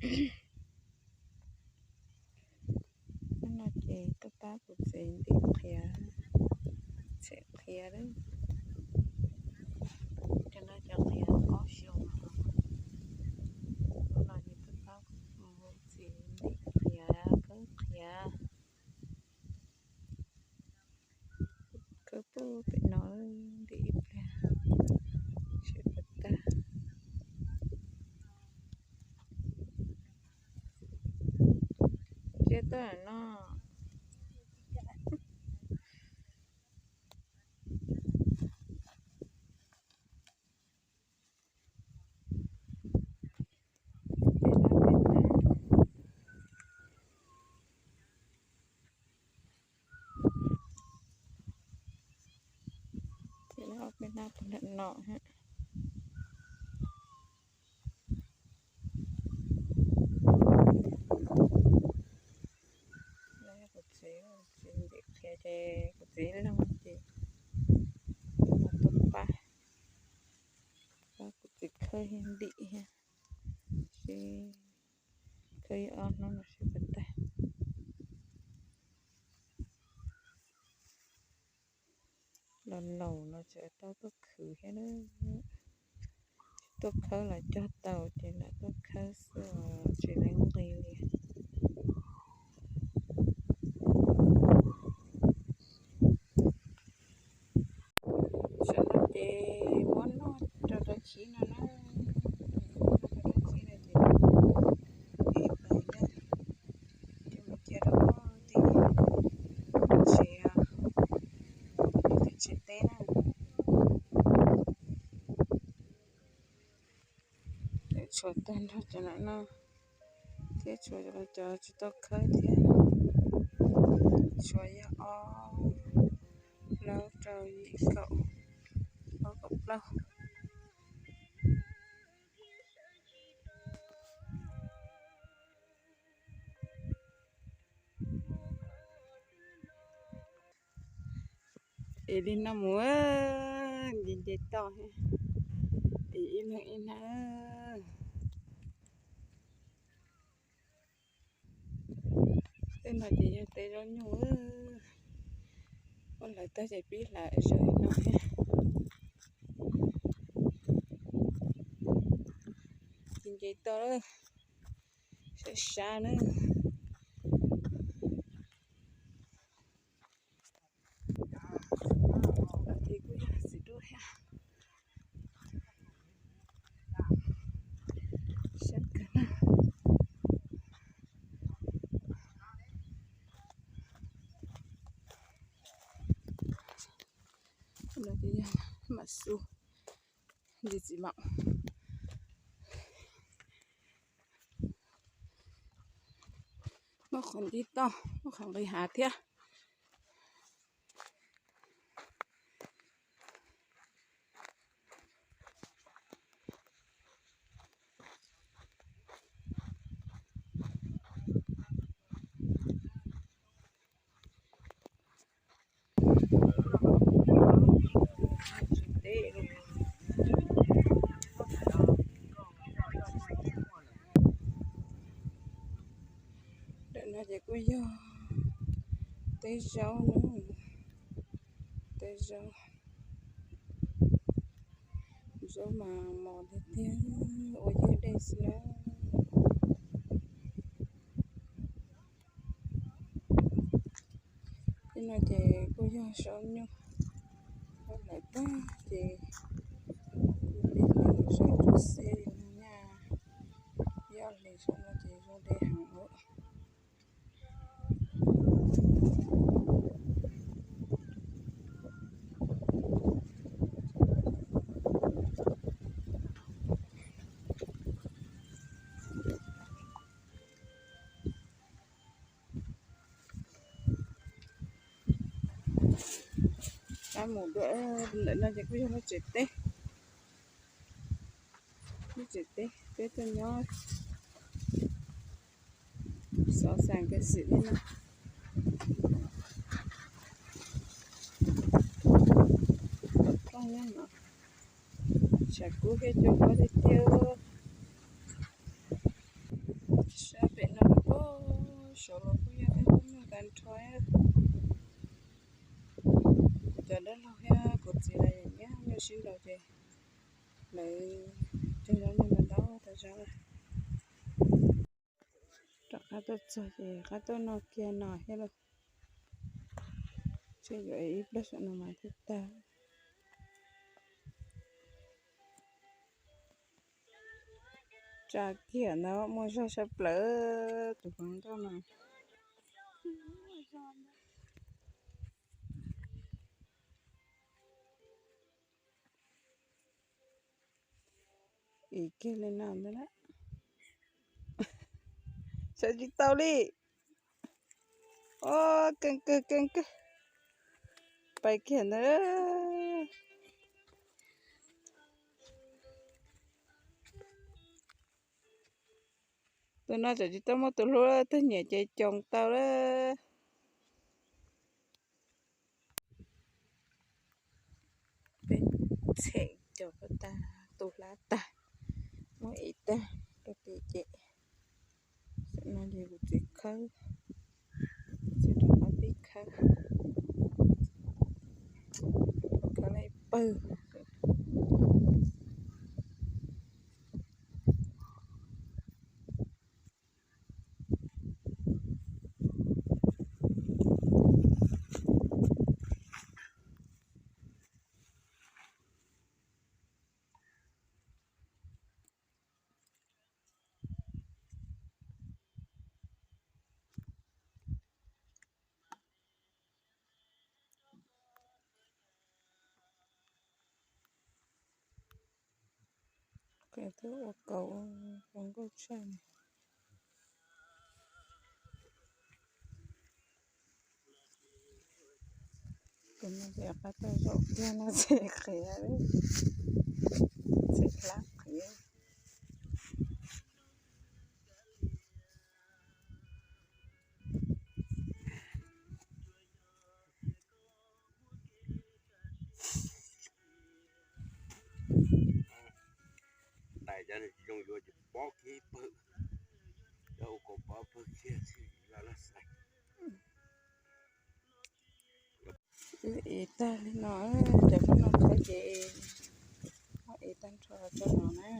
Hnub no ces tuaj pab kuv txiv ntim qhiav, txhim qhiav lawm. Cov no cov qhiav ob xyoos no. Hnub no ces tuaj pab kuv txiv ntim qhiav, khawb qhiav. Khawb puag pem no, ntim ib pliag seb puas tag. Tsiab tuaj no. Ces lawv ob peb hnab puag nram no thiab. Kuv txiv, kuv txiv ntim qhiav ces kuv txiv loog ces kuv tuaj pab, pab kuv txiv khawb thiab ntim thiab. Seb khawb ib ob hnub no seb puas tag. Los laus los tseem tau tuaj khwv thiab na. Tuaj khawb los cog tau ces lam tuaj khawb xwb, tsis laib nqi li. Sawv daws ces muab noj rau rau khib no na, muab noj rau rau khib no ces, ces mus cia rau pem tej tsev, tej tsev teb na. Tshuav tag nrho cov no no, thiab tshuav cov tsis tau khawb thiab. Tshuav yog ob, plaub, rau, yim, kaum, ob, kaum plaub. Es li no mus, nce nce toj, es ib leeg ib hnab. Tej no ces yog tej zaub nyuj. Ua lawv tag ces pib hlais zaub no thiab. Ces nce toj lawm, sab sab na. Ces kuj yog txiv duaj thiab. Sab kawg na. No ces yog mam xu ntxiv txiv maum. Muaj qhov ntib toj, muaj qhov nqis hav thiab. Ntawm no ces kuj yog teb zaub na, teb zaub, zaub mas mos tiag tiag, ua yog dej xwb na. Tej no ces kuj yog zaub nyuj, zaub hlais tag ces kuj pib hlais zaub tsuj xeb li no nyaj, yoj hlis zaub no ces zoo dej heev lawm. Ab mus dua ntawm no ces kuj yog lub tsev teb, lub tsev teb peb tuaj nyob xov xas nkawd xwm li no. Rooj nyob no, tshav kub thiab cua pob tiag tiag. Tuaj txog ces qab tuaj noj kiag no thiab lauj. Tsam yuav ib pliag saum no mas thiaj tag. Tsa kiag ntawd muaj zog sab plaws tus hluas nkauj no. Ib kiag li no ntag na. Sawv tsis tau li. Os, keej kawg keej kawg. Pais kiag ntawd. Tus no tseem tsis tau muaj tus hlub, tus nyiam ces coos tau lawm. Peb txhem cov paj tag tu hlab tag, muab ev tag rau tim ces, tam no ces kuv txiv khawb, txiv rov qab pib khawb, khawb lawm pawg. Twb ua kaus ua nkauj tshaj. Tus no ces qab tau zaum kiag no txhem qhiav, txhem hlab qhiav. Ntais cov zoo yuav ces pob kiag ib pawg, cov ua kaus pob pawg kiag xwb laj laj xais. Wb ev tag li no, cov paj no khawb ces wb ev tag nrho rau no na.